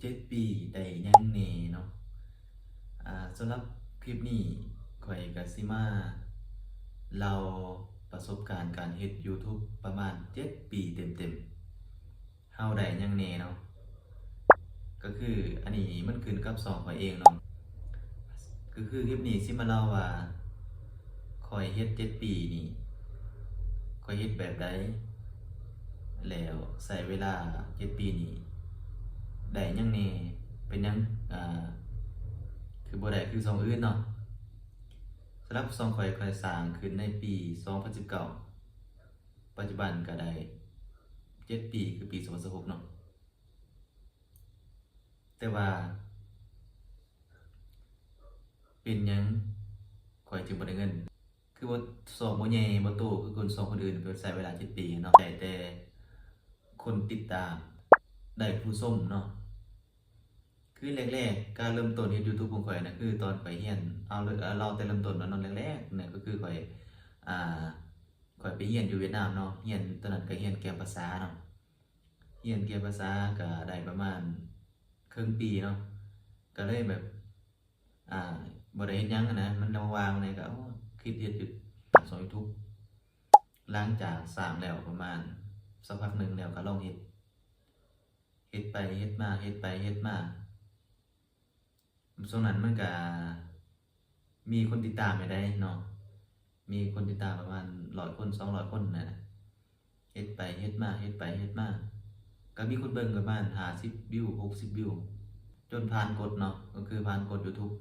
ເຈັດປີໄດ້ຫຍັງແດ່ເນາະ? ອາ ສຳລັບຄລິບນີ້ ຂ້ອຍກະຊິມາເລົ່າປະສົບການການເຮັດ YouTube ປະມານເຈັດປີເຕັມໆ ເຮົາໄດ້ຫຍັງແດ່ເນາະ? ກະຄືອັນນີ້ມັນຂຶ້ນກັບຊ່ອງຂ້ອຍເອງເນາະ. ກະຄືຄລິບນີ້ຊິມາເລົ່າວ່າ ຂ້ອຍເຮັດເຈັດປີນີ້ ຂ້ອຍເຮັດແບບໃດ ແລ້ວໃຊ້ເວລາເຈັດປີນີ້ໄດ້ຫຍັງແດ່? ເປັນຫຍັງ ອາ ຄືບໍ່ໄດ້ຄືຊ່ອງອື່ນເນາະ? ສຳລັບຊ່ອງຂ້ອຍ ຂ້ອຍສ້າງຂຶ້ນໃນປີສອງພັນສິບເກົ້າ ປັດຈຸບັນກະໄດ້ເຈັດປີ ຄືປີສອງພັນສິບຫົກເນາະ. ແຕ່ວ່າເປັນຫຍັງຂ້ອຍຈຶ່ງບໍ່ໄດ້ເງິນ? ຄືວ່າຊ່ອງບໍ່ໃຫຍ່ບໍ່ໂຕຄືຄົນ ຊ່ອງຄົນອື່ນ ເພິ່ນໃຊ້ເວລາເຈັດປີເນາະ ໄດ້ແຕ່ຄົນຕິດຕາມ ໄດ້ຜູ້ຊົມເນາະ. ຄືແລກໆ ການເລີ່ມຕົ້ນເຮັດ YouTube ຂອງຂ້ອຍນະ ຄືຕອນຂ້ອຍຮຽນ ເອົາ ເອົາແຕ່ເລີ່ມຕົ້ນເນາະ ແລກໆ ນະ ກະຄືຂ້ອຍ ອາ ຂ້ອຍໄປຮຽນຢູ່ຫວຽດນາມເນາະ ຮຽນຕອນນັ້ນກະຮຽນກຽມພາສາເນາະ. ຮຽນກຽມພາສາກະໄດ້ປະມານເຄິ່ງປີເນາະ ກະເລີຍແບບ ອາ ບໍ່ໄດ້ເຮັດຫຍັງຫັ້ນນະ ມັນວ່າງໆ ແລ້ວກະ ໂອ້ ຄິດເຮັດຢູ່ ສ້າງຊ່ອງ YouTube. ຫຼັງຈາກສ້າງແລ້ວປະມານສັກພັກໜຶ່ງແລ້ວກະລອງເຮັດ ເຮັດໄປເຮັດມາ ເຮັດໄປເຮັດມາ ຊ່ວງນັ້ນມັນກະມີຄົນຕິດຕາມຢູ່ໃດ໋ເນາະ ມີຄົນຕິດຕາມປະມານຮ້ອຍຄົນ ສອງຮ້ອຍຄົນນັ້ນນະ. ເຮັດໄປເຮັດມາ ເຮັດໄປເຮັດມາ ກະມີຄົນເບິ່ງປະມານຫ້າສິບວິວ ຫົກສິບວິວ ຈົນຜ່ານກົດເນາະ ກະຄືຜ່ານກົດ YouTube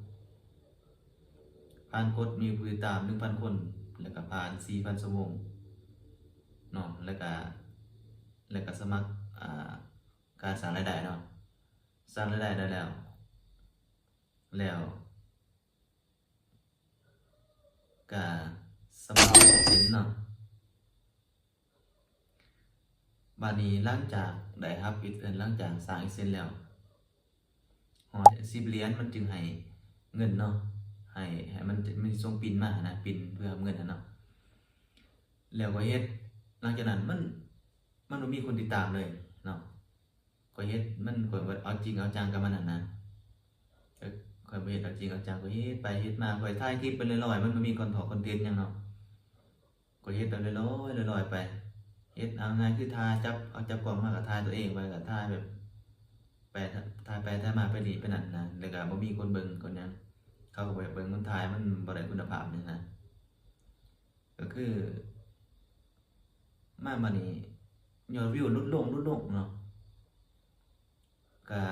ຜ່ານກົດມີຜູ້ຕິດຕາມໜຶ່ງພັນຄົນ ແລ້ວກະຜ່ານສີ່ພັນຊົ່ວໂມງເນາະ ແລ້ວກະ ແລ້ວກະສະໝັກ ອາ ການສ້າງລາຍໄດ້ເນາະ ສ້າງລາຍໄດ້ໄດ້ແລ້ວ ແລ້ວກະສະໝັກເປັນເນາະ. ບາດນີ້ຫຼັງຈາກໄດ້ຮັບ AdSense ຫຼັງຈາກສ້າງ AdSense ແລ້ວ ຮອດສິບຫຼຽນມັນຈຶ່ງໃຫ້ເງິນເນາະ ໃຫ້ ໃຫ້ມັນ ມັນສົ່ງປິ່ນມາຫັ້ນນະ ປິ່ນເພື່ອຮັບເງິນຫັ້ນເນາະ. ແລ້ວກະເຮັດ ຫຼັງຈາກນັ້ນມັນ ມັນບໍ່ມີຄົນຕິດຕາມເລີຍເນາະ. ຂ້ອຍເຮັດມັນ ຂ້ອຍເອົາຈິງເອົາຈັງກັບມັນຫັ້ນນະ ເອີ ຂ້ອຍບໍ່ເຮັດເອົາຈິງເອົາຈັງ ຂ້ອຍເຮັດໄປເຮັດມາ ຂ້ອຍຖ່າຍຄລິບໄປເລື້ອຍໆ ມັນບໍ່ມີຄອນເທັນຫຍັງເນາະ ຂ້ອຍເຮັດໄປເລື້ອຍໆ ເລື້ອຍໆ ໄປ ເຮັດເອົາງ່າຍຄືຖ່າຍ ຈັບ ເອົາຈັບກ້ອງມາກະຖ່າຍໂຕເອງໄປ ກະຖ່າຍແບບ ໄປ ຖ່າຍໄປຖ່າຍມາ ໄປນີ້ໄປນັ້ນນະ ແລ້ວກະບໍ່ມີຄົນເບິ່ງຄົນຫຍັງ ເຂົາກະບໍ່ຢາກເບິ່ງ ມັນຖ່າຍມັນບໍ່ໄດ້ຄຸນນະພາບຫັ້ນນະ. ກະຄືມາບາດນີ້ຍອດວິວຫຼຸດລົງ ຫຼຸດລົງເນາະ ກະ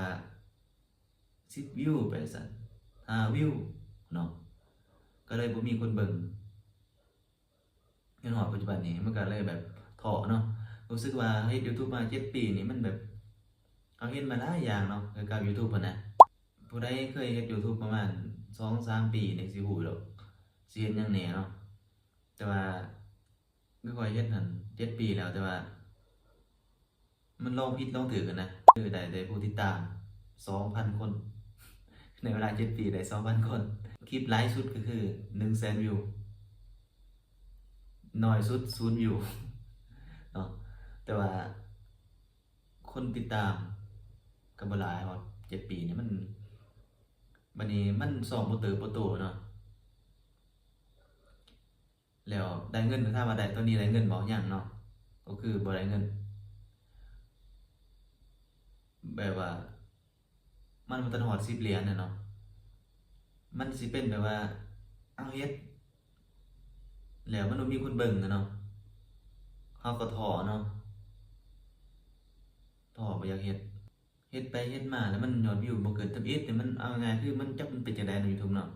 ສິບວິວໄປຊັ້ນ ຫ້າວິວເນາະ ກະເລີຍບໍ່ມີຄົນເບິ່ງ ຈົນຮອດປັດຈຸບັນນີ້ ມັນກະເລີຍແບບທໍ້ເນາະ ຮູ້ສຶກວ່າເຮັດ YouTube ມາເຈັດປີນີ້ ມັນແບບ ເຮົາເຫັນມາຫຼາຍຢ່າງເນາະ ກ່ຽວກັບ YouTube ຫັ້ນນະ ຜູ້ໃດເຄີຍເຮັດ YouTube ປະມານສອງສາມປີນີ້ຊິຮູ້ດອກ ຊິເຫັນຫຍັງແດ່ເນາະ. ແຕ່ວ່າຄືຂ້ອຍເຮັດຫັ້ນເຈັດປີແລ້ວ ແຕ່ວ່າມັນລອງຜິດລອງຖືກຫັ້ນນະ ຄືໄດ້ແຕ່ຜູ້ຕິດຕາມສອງພັນຄົນ ໃນເວລາເຈັດປີໄດ້ສອງພັນຄົນ ຄລິບຫຼາຍສຸດກະຄືໜຶ່ງແສນວິວ ໜ້ອຍສຸດສູນວິວເນາະ ແຕ່ວ່າ ຄົນຕິດຕາມກະບໍ່ຫຼາຍ ຮອດເຈັດປີນີ້ມັນ ບາດນີ້ມັນຊ່ອງບໍ່ເຕີບບໍ່ໂຕເນາະ ແລ້ວໄດ້ເງິນ ຖາມວ່າໄດ້ ຕອນນີ້ໄດ້ເງິນບໍ່? ຍັງເນາະ ກະຄືບໍ່ໄດ້ເງິນ ແບບວ່າ ມັນບໍ່ທັນຮອດສິບຫຼຽນນະເນາະ ມັນຊິເປັນແບບວ່າ ເຮົາເຮັດ ແລ້ວມັນບໍ່ມີຄົນເບິ່ງນະເນາະ ເຮົາກະທໍ້ເນາະ ທໍ້ ບໍ່ຢາກເຮັດ ເຮັດໄປເຮັດມາແລ້ວມັນຍອດວິວບໍ່ເກີນທຳອິດນີ້ ມັນ ເອົາງ່າຍໆ ຄືມັນ ຈັກມັນເປັນຈັ່ງໃດເນາະ YouTube ເນາະ.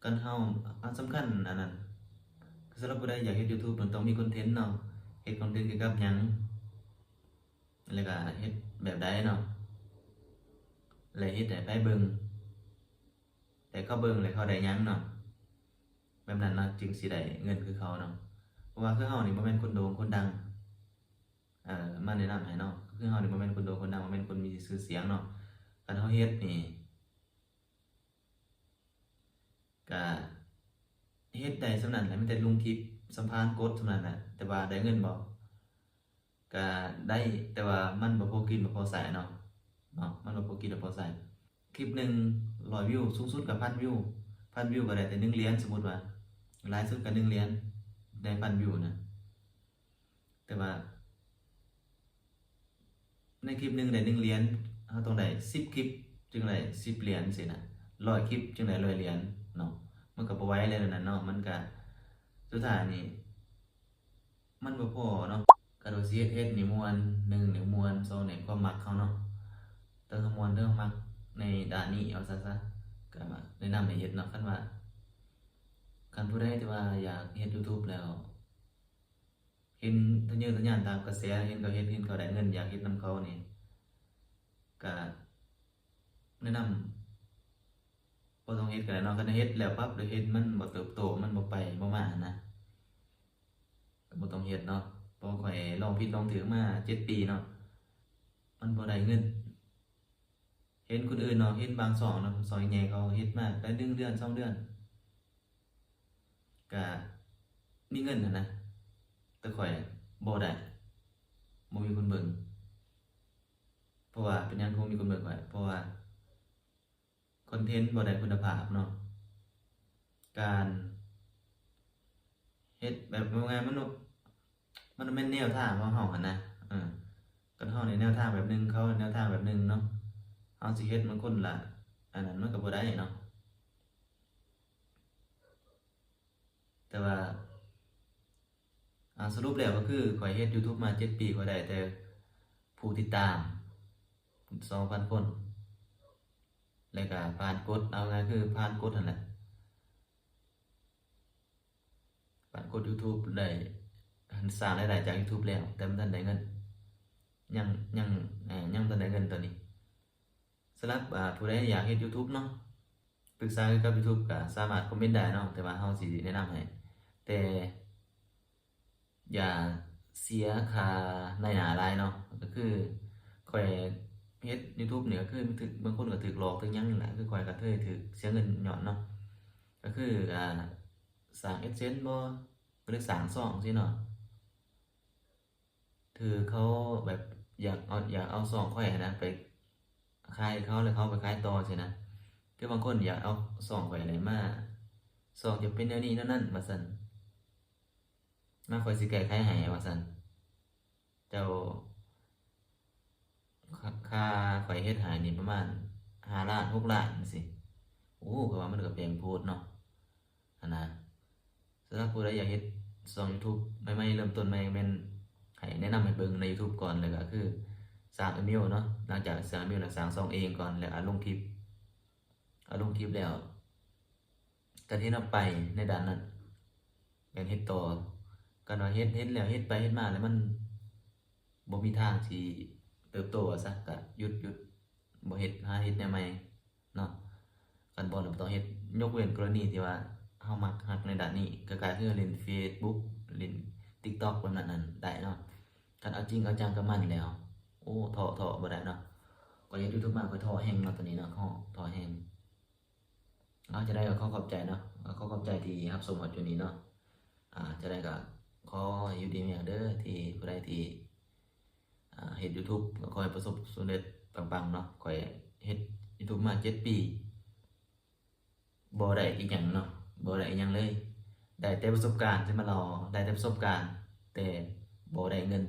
ຄັນເຮົາ ອັນສຳຄັນອັນນັ້ນ ສຳລັບຜູ້ໃດຢາກເຮັດ YouTube ມັນຕ້ອງມີຄອນເທັນເນາະ ເຮັດຄອນເທັນກ່ຽວກັບຫຍັງ ແລ້ວກະເຮັດແບບໃດເນາະ ແລະເຮັດໃຫ້ໃຜເບິ່ງ ແລະເຂົາເບິ່ງ ແລະເຂົາໄດ້ຫຍັງເນາະ ແບບນັ້ນເນາະ ຈຶ່ງຊິໄດ້ເງິນຄືເຂົາເນາະ ເພາະວ່າຄືເຮົານີ້ບໍ່ແມ່ນຄົນໂດ່ງຄົນດັງ ເອີ ມາແນະນຳໃຫ້ເນາະ ຄືເຮົານີ້ບໍ່ແມ່ນຄົນໂດ່ງຄົນດັງ ບໍ່ແມ່ນຄົນມີຊື່ສຽງເນາະ ຄັນເຮົາເຮັດນີ້ ກະເຮັດໄດ້ສ່ຳນັ້ນແຫຼະ ມີແຕ່ລົງຄລິບສຳພານກົດສ່ຳນັ້ນແຫຼະ ແຕ່ວ່າໄດ້ເງິນບໍ່? ກະໄດ້ ແຕ່ວ່າມັນບໍ່ພໍກິນບໍ່ພໍໃຊ້ເນາະ ເນາະ ມັນກໍພໍກິນແລ້ວພໍໃຊ້. ຄລິບໜຶ່ງຮ້ອຍວິວ ສູງສຸດກໍພັນວິວ ພັນວິວກໍໄດ້ແຕ່ໜຶ່ງຫຼຽນ ສົມມຸດວ່າ ຫຼາຍສຸດກໍໜຶ່ງຫຼຽນ ໄດ້ພັນວິວນະ. ແຕ່ວ່າໃນຄລິບໜຶ່ງໄດ້ໜຶ່ງຫຼຽນ ເຮົາຕ້ອງໄດ້ສິບຄລິບຈຶ່ງໄດ້ສິບຫຼຽນຊີ້ນະ ຮ້ອຍຄລິບຈຶ່ງໄດ້ຮ້ອຍຫຼຽນເນາະ. ມັນກໍບໍ່ໄຫວແລ້ວນັ້ນເນາະ ມັນກໍ ສຸດທ້າຍນີ້ ມັນບໍ່ພໍເນາະ. ຄັນວ່າຊິເຮັດ ເຮັດນີ້ມ່ວນ ໜຶ່ງນີ້ມ່ວນ ສອງນີ້ຄວາມມັກເຮົາເນາະ ເຖິງເຮົາມ່ວນ ເຖິງເຮົາມັກໃນດ້ານນີ້ ເອົາຊັ້ນຊະ ກໍແນະນຳໃຫ້ເຮັດເນາະ. ຄັນວ່າ ຄັນຜູ້ໃດທີ່ວ່າຢາກເຮັດ YouTube ແລ້ວ ເຫັນທະເຍີທະຍານຕາມກະແສ ເຫັນເຂົາເຮັດ ເຫັນເຂົາໄດ້ເງິນ ຢາກເຮັດນຳເຂົານີ້ ກະແນະນຳບໍ່ຕ້ອງເຮັດກໍໄດ້ເນາະ. ຄັນເຮັດແລ້ວປັບ ແລ້ວເຫັນມັນບໍ່ເຕີບໂຕ ມັນບໍ່ໄປບໍ່ມາຫັ້ນນະ ກໍບໍ່ຕ້ອງເຮັດເນາະ. ເພາະຂ້ອຍລອງຜິດລອງຖືກມາເຈັດປີເນາະ ມັນບໍ່ໄດ້ເງິນ. ເຫັນຄົນອື່ນເນາະ ເຫັນບາງຊ່ອງເນາະ ຊ່ອງໃຫຍ່ເຂົາເຮັດມາໄດ້ໜຶ່ງເດືອນ ສອງເດືອນ ກະມີເງິນຫັ້ນນະ ແຕ່ຂ້ອຍບໍ່ໄດ້ ບໍ່ມີຄົນເບິ່ງ. ເພາະວ່າເປັນຫຍັງຄືບໍ່ມີຄົນເບິ່ງຂ້ອຍ? ເພາະວ່າຄອນເທັນບໍ່ໄດ້ຄຸນນະພາບເນາະ. ການເຮັດແບບ ເວົ້າງ່າຍໆ ມັນ ມັນແມ່ນແນວທາງຂອງເຮົາຫັ້ນນະ. ເອີ ຄັນເຮົາໃນແນວທາງແບບໜຶ່ງ ເຂົາໃນແນວທາງແບບໜຶ່ງເນາະ ເຮົາຊິເຮັດມັນຄົນລະອັນນັ້ນ ມັນກໍບໍ່ໄດ້ເນາະ. ແຕ່ວ່າ ອ່າ ສະຫຼຸບແລ້ວກໍຄືຂ້ອຍເຮັດ YouTube ມາເຈັດປີ ຂ້ອຍໄດ້ແຕ່ຜູ້ຕິດຕາມສອງພັນຄົນ ແລ້ວກໍຜ່ານກົດ ເອົາງ່າຍຄືຜ່ານກົດຫັ້ນແຫຼະ ຜ່ານກົດ YouTube ໄດ້ ສະ ສ້າງລາຍໄດ້ຈາກ YouTube ແລ້ວ ແຕ່ມັນທັນໄດ້ເງິນ ຍັງ ຍັງ ເອີ ຍັງບໍ່ທັນໄດ້ເງິນຕອນນີ້. ສຳລັບ ອ່າ ຜູ້ໃດຢາກເຮັດ YouTube ເນາະ ປຶກສາກ່ຽວກັບ YouTube ກໍສາມາດຄອມເມັນໄດ້ເນາະ ແຕ່ວ່າເຮົາຊິແນະນຳໃຫ້ ແຕ່ຢ່າເສຍຄ່ານາຍໜ້າຫຼາຍເນາະ. ກໍຄືຂ້ອຍເຮັດ YouTube ນີ້ ກໍຄືຖືກ ບາງຄົນກໍຖືກຫຼອກຖືກຫຍັງນີ້ແຫຼະ ຄືຂ້ອຍກໍເຄີຍຖືກເສຍເງິນຍ້ອນເນາະ ກໍຄື ອ່າ ສ້າງ AdSense ບໍ່ ຫຼືສ້າງຊ່ອງຊີ້ເນາະ. ຖືເຂົາແບບຢາກເອົາ ຢາກເອົາຊ່ອງຂ້ອຍຫັ້ນນະ ໄປຂາຍເຂົາ ແລ້ວເຂົາໄປຂາຍຕໍ່ຊີ້ນະ. ຄືບາງຄົນຢາກເອົາຊ່ອງຂ້ອຍນີ້ມາ ຊ່ອງຈະເປັນແນວນີ້ແນວນັ້ນວ່າຊັ້ນ ມາຂ້ອຍຊິແກ້ໄຂໃຫ້ວ່າຊັ້ນ ເຈົ້າ ຄ່າ ຄ່າຂ້ອຍເຮັດໃຫ້ນີ້ປະມານຫ້າລ້ານ ຫົກລ້ານຈັ່ງຊີ້. ໂອ້ ຂ້ອຍວ່າມັນກໍແພງໂພດເນາະ ຫັ້ນນະ. ສຳລັບຜູ້ໃດຢາກເຮັດຊ່ອງ YouTube ໃໝ່ໆ ເລີ່ມຕົ້ນໃໝ່ ແມ່ນໃຫ້ແນະນຳໃຫ້ເບິ່ງໃນ YouTube ກ່ອນ ແລ້ວກໍຄືສ້າງອີເມວເນາະ. ຫຼັງຈາກສ້າງອີເມວແລ້ວ ສ້າງຊ່ອງເອງກ່ອນ ແລ້ວເອົາລົງຄລິບ ເອົາລົງຄລິບແລ້ວ ກະເຮັດອອກໄປໃນດ້ານນັ້ນ ແມ່ນເຮັດຕໍ່. ຄັນວ່າເຮັດ ເຮັດແລ້ວ ເຮັດໄປເຮັດມາແລ້ວມັນບໍ່ມີທາງຊິເຕີບໂຕວ່າຊະ ກະຢຸດ ຢຸດ ບໍ່ເຮັດ ຫາເຮັດແນວໃໝ່ເນາະ. ຄັນບໍ່ ບໍ່ຕ້ອງເຮັດ ຍົກເວັ້ນກໍລະນີທີ່ວ່າເຮົາມັກຮັກໃນດ້ານນີ້ ຄ້າຍໆຄືຫຼິ້ນ Facebook ຫຼິ້ນ TikTok ແບບນັ້ນນັ້ນໄດ້ເນາະ. ຄັນເອົາຈິງເອົາຈັງກັບມັນແລ້ວ ໂອ້ ທໍ້ ທໍ້ບໍ່ໄດ້ເນາະ. ຂ້ອຍເຮັດ YouTube ມາ ຂ້ອຍທໍ້ແຮງເນາະ ຕອນນີ້ເນາະ ທໍ້ ທໍ້ແຮງ. ເອົາ ຈັ່ງໃດກໍຂໍຂອບໃຈເນາະ ຂໍຂອບໃຈທີ່ຮັບຊົມຮອດຈຸດນີ້ເນາະ. ອ່າ ຈັ່ງໃດກໍຂໍໃຫ້ຢູ່ດີມີແຮງເດີ ທີ່ຜູ້ໃດທີ່ ອ່າ ເຮັດ YouTube ກໍຂໍໃຫ້ປະສົບສຳເລັດປັງໆເນາະ. ຂ້ອຍເຮັດ YouTube ມາເຈັດປີ ບໍ່ໄດ້ອີ່ຫຍັງເນາະ ບໍ່ໄດ້ອີ່ຫຍັງເລີຍ ໄດ້ແຕ່ປະສົບການທີ່ມາເລົ່າ ໄດ້ແຕ່ປະສົບການ ແຕ່ບໍ່ໄດ້ເງິນ